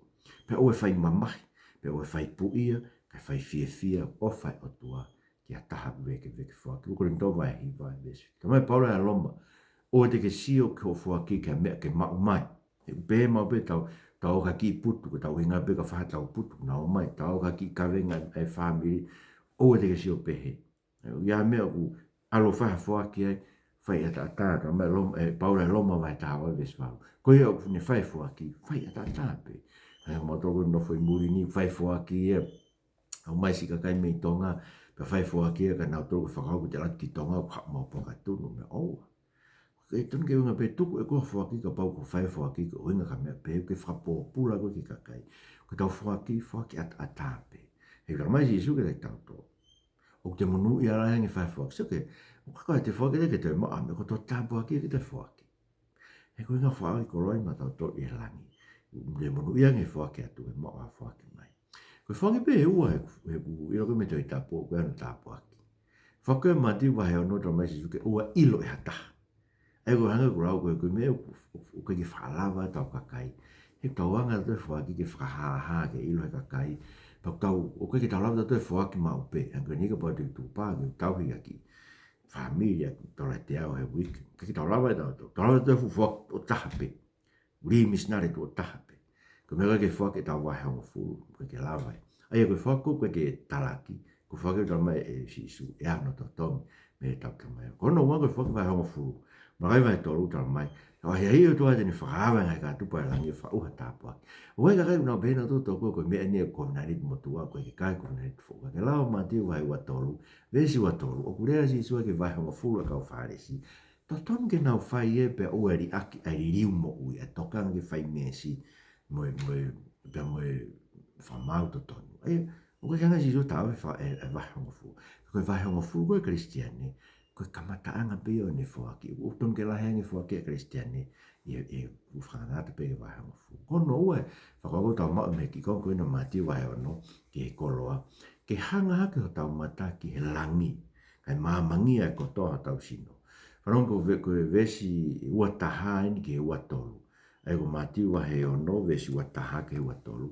Pea ʻoua ʻe fai mamahi, pea ʻoua ʻe fai puʻia, kae fai fiefia, ʻofa e ʻOtua ki ha taha ʻoku vekeveke foaki. Ua Kolinitō vahe hiva veesi. Talamai ʻe Paula ʻi Loma, ʻoua te ke sio ki hoʻo foaki ki ha meʻa ke maʻu mai. He ʻoku pehē maʻu pē tau, tau ō ki ha kiʻi putu, ko ʻetau ʻuhinga pē ka fai haʻatau putu, nau ō mai, tau ō ki ha kiʻi kavenga ʻa e fāmili, ʻoua te ke sio pehē. ʻI ai e meʻa ʻoku ʻalu ʻo fai ha foaki ai, fai ʻataʻatā, talamai ʻe Loma, ʻe Paula ʻi Loma vahe taha ua veesi valu. Ko ia ʻoku ne fai e foaki, fai ʻataʻatā pē. Hangē ko mautolu ko ē ʻoku nofo ʻi muli ni, fai e foaki ia, ʻomai siʻi kakai mei Tonga, pea fai e foaki ia, ka nau tolu ke fakahoko atu ki Tonga, ʻoku haʻu maʻu pē ʻo ka tunu, meʻa ʻoua. ʻOku totonu ke ʻuhinga pē tuku ʻe koe hoʻo foaki kapau ʻoku fai e foaki ko e ʻuhinga ki ha meʻa pehē, ke fakapōpula koe ki he kakai. Ko ʻetau foaki, foaki ʻataʻatā pē. He talamai ʻe Sīsū kiate kitautolu, ʻoku te monūʻia lahi ange ʻi he fai e foaki. Sio ki he, ʻoku ʻikai ko haʻate foaki ʻe te ke toe maʻu ha meʻa, ko hoto tāpuaki ʻe te foaki. He ko e ʻuhinga fakaʻau e koloa ʻiate kitautolu ʻi he langi. ʻOku te monūʻia ange ʻi he foaki atu, ʻe maʻu ha foaki mai. Ko e foaki pē ʻe ua he, he ʻoku ʻilo ko ē mei he Tohi Tapu ʻoku ʻi ai hono tāpuaki. Foaki ko ē ʻia Mātiu vahe ono, talamai ʻe Sīsū ke ʻoua ʻe ʻilo ʻe ha taha. ʻA ia ko e hangē ko e lau ko ē, ko e meʻa ʻoku, ʻoku, ʻoku ʻikai ke fakalava ʻetau kakai. He ʻoku tau anga tautolu e foaki ke fakahāhā ke ʻilo ʻe he kakai. Pea ʻoku tau, ʻoku ʻikai ke tau lava tautolu e foaki maʻu pē. Hangē ko eni kapau te u tuʻu pē ke u tauhi ha kiʻi fāmili ʻa e tola ʻe teau he uike. ʻIkai ke tau lava ʻe tautolu. Tau lava tautolu e fuʻu foaki ʻo taha pē. Lī misinale tuʻo taha pē. Ko e meʻa ko ē ke foaki ʻetau vahe hongofulu, ʻoku ʻikai ke lava ia. ʻA ia ko e foaki ko ē ʻoku ʻikai ke talaki, ko e foaki ʻoku talamai ʻe Sīsū, ʻe ʻi ai hono totongi mei heʻetau Tamai. Ko hono ua ko e foaki vahe hongofulu, Malakai vahe tolu talamai, ʻoku ʻi ai ʻa e ʻOtua te ne fakaava e ngaahi kātupa ʻo e langi ʻo fakaʻuha tāpuaki. ʻOku ʻi ai e kakai ʻoku nau pehē nautolu ʻoku ko e meʻa eni ʻa e kovinānite motuʻa, ko e ʻikai ko e kovinānite foʻou. Ka ke lau Mātiu vahe ua tolu, veesi ua tolu, ʻoku lea ʻa Sīsū ki he vahe hongofulu ʻo e kau Fālesi. Totonu ke nau fai ē pea ʻoua ʻe liʻaki ʻa e liliu moʻui, ʻa e tokanga ke fai meesi mo e, mo e, pea mo e fakamaau totonu. ʻA ia, ʻoku ʻikai ke hanga ʻe Sīsū ʻo taʻofi e fa-, e, e vahe hongofulu. Ko e vahe hongofulu ko e Kalisitiane, ko e kamataʻanga pē ia ʻo ʻene foaki. ʻOku totonu ke lahi ange e foaki ʻa e Kalisitiane, ʻi he, ʻi he ʻoku fakangata pē ki he vahe hongofulu. Ko hono ua, fakakaukau ʻoku tau maʻu mei he kiʻi konga ko ena ʻo Mātiu vahe ono, ki he koloa. Ke hanga hake hotau mata ki he langi, kae māmangia kotoa hotau sino. Fanongo ko e ve-, ko e veesi ua taha eni ki he ua tolu. ʻA ia ko Mātiu vahe ono, veesi ua taha ki he ua tolu.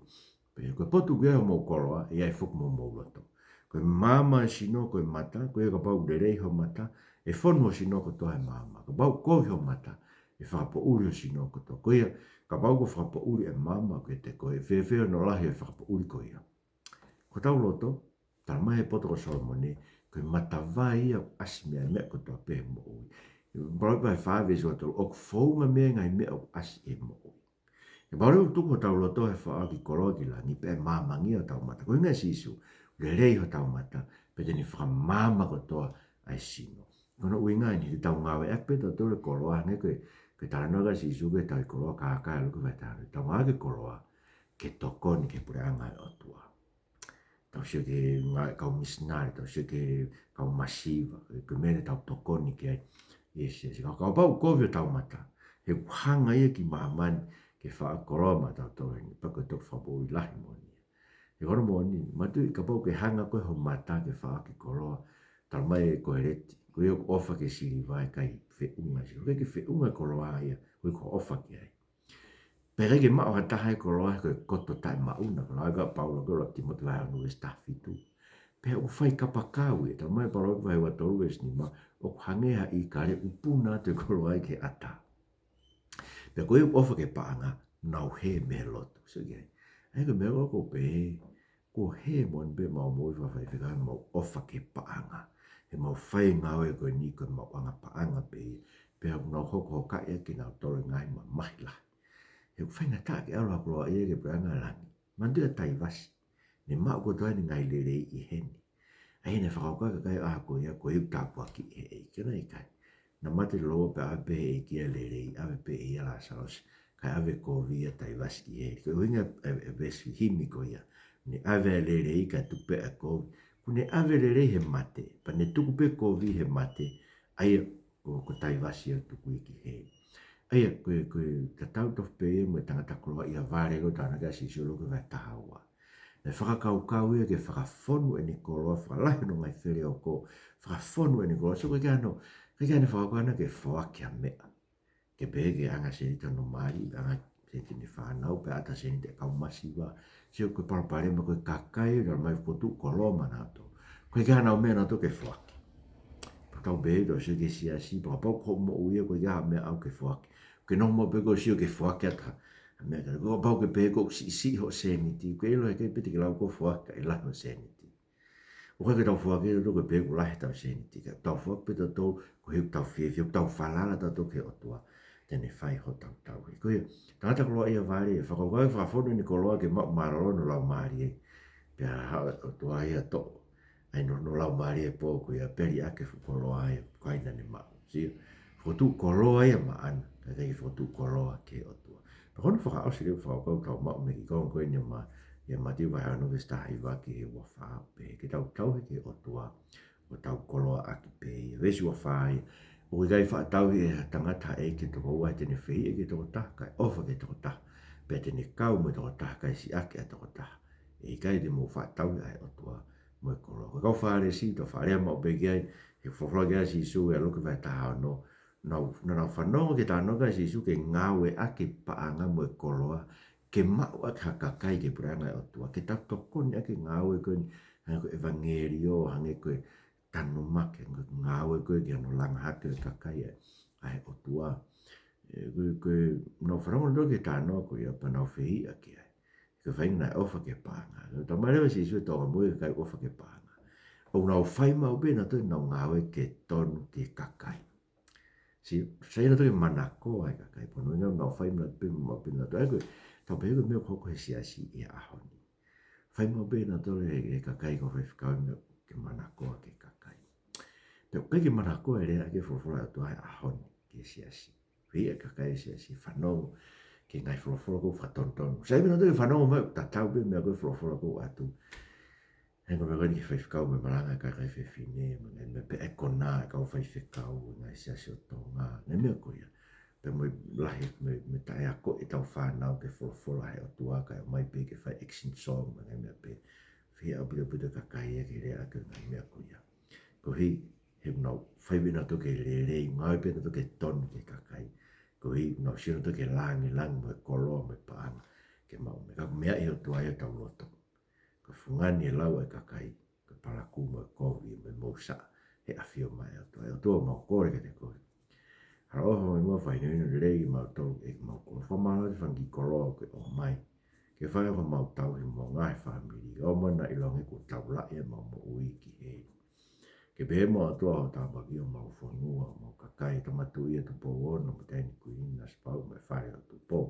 Pea ko e potu ʻoku ʻi ai homou koloa, ʻe ʻi ai foki mo homou loto. Ko e maama ʻo e sino ko e mata, ko ia kapau ʻoku lelei ho mata, ʻe fonu ho sino kotoa he maama. Kapau ʻoku kovi ho mata, ʻe fakapoʻuli ho sino kotoa. Ko ia, kapau ʻoku fakapoʻuli e maama ʻoku ʻiate koe, ʻe fēfē hono lahi ʻo e fakapoʻuli ko ia? Ko hotau loto, talamai ʻe he poto ko Solomone, ko e matavai ia ʻoku ʻasi mei ai e meʻa kotoa pē he moʻui. Palōvepi vahe fā veesi ua tolu, ʻoku founga mei ai e ngaahi meʻa ʻoku ʻasi he moʻui. He pau leva ʻoku tuku hotau loto he foaki koloa ki langi pea ʻe māmangia hotau mata. Ko e ʻuhinga ʻa Sīsū, lelei hotau mata, pea te ne fakamaama kotoa ʻa e sino. Ko hono ʻuhinga eni, te tau ngāueʻaki pē tautolu e koloa, hangē ko e, ko e talanoa ʻa Sīsū ki he tauhi koloa kākā ʻi Luke vahe taha ono. Tau ngāueʻaki e koloa ke tokoni ki he puleʻanga ʻo e ʻOtua. Tau sio ki he ngaahi kau misinale, tau sio ki he kau masiva, ko e meʻa te tau tokoni ki ai. ʻIo, ʻio, ʻio. Ka, kapau ʻoku kovi hotau mata, he ʻoku hanga ia ki māmani ke fakakoloa maʻatautolu heni, pea ko e toki fakapoʻuli lahi moʻoni ia. He ko hono moʻoni, manatuʻi kapau ʻoku ke hanga koe ho mata ke foaki koloa, talamai ʻe Koheleti, ko ia ʻoku ʻofa ki he siliva ʻe ʻikai feʻunga e siliva, ʻikai ke feʻunga e koloa ia, ko ia ʻoku ʻofa ki ai. Pea ʻikai ke maʻu ha taha e koloa he ko e koto taʻemaʻu na, ko e lau ʻa Paula ko e lau Tīmote vahe ono veesi taha fitu. Pea ʻoku fai kapakau ia, talamai ʻe Palōvepi vahe ua tolu veesi nima, ʻoku hangē ha ʻīkale ʻoku puna atu e koloa ia ki he ʻatā. Pea ko ia ʻoku ʻofa ki he paʻanga, nau hē mei he lotu. So, ia. ʻA ia ko e meʻa ʻoku ou pehē, kuo hē moʻoni pē ʻemau moʻui fakafaifekau, ʻemau ʻofa ki he paʻanga. He ʻemau fai e ngāue ko eni ko e maʻuʻanga paʻanga pē ia. Pea ʻoku nau hokohokaʻi ʻaki kinautolu e ngaahi mamahi lahi. He ʻoku faingataʻa ke ʻalu ha koloaʻia ki he puleʻanga ʻo langi. Manatuʻi ʻa Taivasi. Ne maʻu kotoa ʻene ngaahi lelei ʻi heni. ʻA ia naʻe fakakaukau e kakai ʻo e ʻaho ko ia, ko e ʻū tāpuaki ʻe he ʻEiki, ka naʻe ʻikai. Naʻa mate Lōua pea ʻave pē ʻe he ʻEiki ʻa e lelei, ʻave pē ʻe ia ʻa Lāsalosi, kae ʻave kovi ʻa Taivasi ki heli. Ko e ʻuhinga e, e veesi himi ko ia. Ne ʻave e lelei kae tuku pē ʻa e kovi. Kuo ne ʻave e lelei he mate, pea ne tuku pē kovi he mate, ʻa ia ko, ko Taivasi ia ʻoku tuku ia ki heli. ʻA ia, ko e, ko e tatau tofu pē ia mo e tangata koloaʻia vale ko e talanoa ki ai ʻa Sīsū ʻi Luke vahe taha ua. Naʻe fakakaukau ia ke fakafonu ʻene koloa, fakalahi hono ngaahi feleoko, fakafonu ʻene koloa. So, ʻikai ke ʻi ai hano, ʻikai ke ʻi ai hano fakakaukau ia ke foaki ha meʻa. Ke pehē ke ʻange ha sēniti hono mali, ʻange ha sēniti ʻene fānau, pe ʻata sēniti e kau masiva. Sio ko e palopalema ko e kakai, talamai ʻoku tuʻu koloa maʻanautolu. ʻOku ʻikai ke ʻi ai hano meʻa ʻanautolu ke foaki. Pea tau pehē, tau sio ki he siasi, pea kapau ko hoʻo moʻui ia, ʻoku ʻikai ha meʻa ʻaʻau ke foaki. Ke nofo maʻu pē koe ʻo sio ke foaki atu ha meʻa. Kapau ke pehē ʻoku siʻisiʻi hoʻo sēniti, ʻoku ke ʻilo he ʻikai pē te ke lau ʻoku foaki, kae lahi hoʻo sēniti. ʻOku ʻikai ke tau foaki tautolu ko e pehē ʻoku lahi ʻetau sēniti, ka tau foaki pē tautolu koeʻuhi ʻoku tau fiefia, ʻoku tau falala tautolu ki he ʻOtua te ne fai hotau tauhi. Ko ia, tangata koloaʻia vale, fakakaukau ke fakafonu ʻene koloa ke maʻu mālōlō hono laumālie. Pea haʻu e ʻOtua ia ʻo toʻo ʻa hono, hono laumālie he pō ko ia, pea liʻaki e fuʻu koloa ia ko ia naʻa ne maʻu. Sio, fokotuʻu koloa ia maʻana, kae ʻikai ke fokotuʻu koloa ki he ʻOtua. Pea ko hono fakaʻosi leva e fakakaukau ʻoku tau maʻu mei he kiʻi konga ko eni ʻa Ma-, ʻia Mātiu vahe ono veesi taha hiva ki he ua fā, pehē ke tau tauhi ki he ʻOtua, ʻo tau koloaʻaki pē ia. Veesi ua fā ia, ʻoku ʻikai faʻa tauhi ʻe ha tangata ha ʻeiki ʻe toko ua, he te ne fehiʻa ki he tokotaha, kae ʻofa ki he tokotaha, pea te ne kau mo e tokotaha, kae siʻaki ʻa e tokotaha. ʻE ʻikai te mou faʻa tauhi ʻa e ʻOtua mo e koloa. Ko e kau Fālesi, tau faʻa lea maʻu pē ki ai, he folofola ki ai ʻa Sīsū ʻia Luke vahe taha ono, nau, nau, nau fanongo ki he talanoa ʻa Sīsū ke ngāueʻaki e paʻanga mo e koloa, ke maʻu ʻaki ha kakai ki he puleʻanga ʻo e ʻOtua, ke tau tokoni ʻaki e ngāue ko eni, hangē ko e ʻevangeliō, hangē ko e tanumaki, hangē ko e ngāue ko ē ki hono langa hake ʻo e kakai ʻa e, ʻa e ʻOtua. ʻE, ko e, ko e, nau fanongo nautolu ki he talanoa ko ia pea nau fehiʻa ki ai. Ko e faʻahinga naʻe ʻofa ki he paʻanga. Talamai leva ʻe Sīsū ʻe tōʻonga moʻui e kakai ʻoku ʻofa ki he paʻanga. ʻOku nau fai maʻu pē nautolu ʻenau ngāue ke tonu ki he kakai. Sio, sai nautolu ke manakoa e kakai, pea ko e ʻuhinga ʻoku nau fai mai pē mo pē nautolu. ʻA ia ko e, tau pehē ko e meʻa ʻoku hoko he siasi he ʻaho ni. Fai mai pē nautolu ʻe he kakai ko e faifekau e meʻa ke manakoa ki he kakai. Pea ʻoku ʻikai ke manakoa e lea ʻa e folofola ʻa e ʻOtua he ʻaho ni ki he siasi. Pea ʻi he kakai e siasi fanongo ki he ngaahi folofola ʻoku fakatonutonu. Sai pē nautolu ke fanongo mai, tatau pē meʻa ko e folofola ʻoku ʻoatu. He ko e meʻa ko eni ki he faifekau mo e malanga e kakai fefine, mo e ngaahi meʻa pē ʻa e konā e kau faifekau, ngaahi siasi ʻo Tonga, ngaahi meʻa ko ia. Pea mo e lahi, mo e, mo e taʻeakoʻi ʻetau fānau ki he folofola ʻa e ʻOtua kae ʻomai pē ke fai action song, mo e ngaahi meʻa pē. Fehiʻa ʻaupito ʻaupito e kakai ia ki he lea ʻaki e ngaahi meʻa ko ia. Koeʻuhi he ʻoku nau fai pē nautolu ke lelei, ngāue pē nautolu ke tonu ki he kakai. Koeʻuhi ʻoku nau sio nautolu ki he langilangi mo e koloa mo e paʻanga ke maʻu. Meʻa ka meʻa ʻi he ʻOtua ʻi hotau loto. Ko e fungani e lau ʻa e kakai, ko e palakū mo e kovi mo e mousa he ʻafio mai ʻa e ʻOtua. ʻE ʻOtua, mau kole kiate koe. Halaʻofa mo e mau fai hinohino lelei kimautolu ʻEiki, mau kole. Fakamālō atu e fanga kiʻi koloa ʻoku ke ʻomai ke fai ʻaki ʻemau tauhi mo e ngaahi fāmili. ʻOmai naʻa ʻiloange kuo taulaʻi ʻemau moʻui ki heni. Ke pehē mo e ʻOtua ʻo tāpuakiʻi homau fonua, homau kakai, Tama Tuʻi ʻa Tupou Ono, mo Taʻahine Kuini Nanasipauʻu, mo e Fale ʻo Tupou.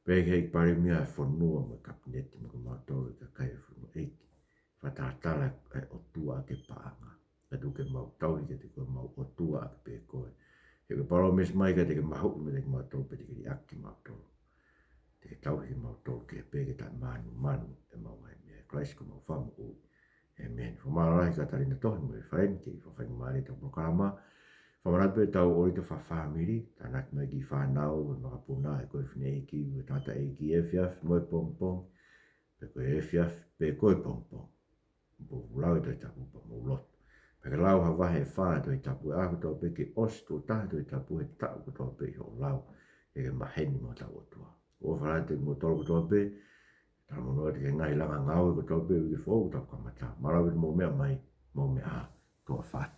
Pehē ki he Palēmia ʻo e fonua mo e Kapineti mo kimautolu e kakai ʻo e fonua, ʻEiki. Fakatatala e ʻOtua ʻaki e paʻanga. Ka tuku ke mau tauhi kiate koe, mau ʻOtua ʻaki pē koe. He ko e palōmesi mai ka te ke mahuʻi mai kiate kimautolu pea te ke liʻaki kimautolu. Te ke tauhi kimautolu ke pehē ke taʻemanumanu ʻemau ngaahi meʻa. ʻIa Kalaisi ko homau Fakamoʻui. ʻĒmeni. Fakamālō lahi Katalina Tohi mo e fāmili ki he fakafaingamālie ʻetau polokalama. Fakamanatu pē ʻetau ʻōlita fakafāmili, tānaki mai e kiʻi fānau, e makapuna, e ko e fineʻeiki, e tangataʻeiki, efiafi mo e pongipongi, pe ko e efiafi pe ko e pongipongi. Mou lau e Tohi Tapu pea mou lotu. Pea ke lau ha vahe ʻe fā e Tohi Tapu he ʻaho kotoa pē, ke ʻosi tuʻo taha e Tohi Tapu he taʻu kotoa pē ʻi hoʻo lau, ke ke maheni mo hotau ʻOtua. ʻOfa lahi atu kiate kimoutolu kotoa pē, talamonū atu ki he ngaahi langa ngāue kotoa pē, uike foʻou kuo tau kamata. Mālō ʻaupito hoʻomou meʻa mai, mou meʻa ā, tuʻa ʻofa atu.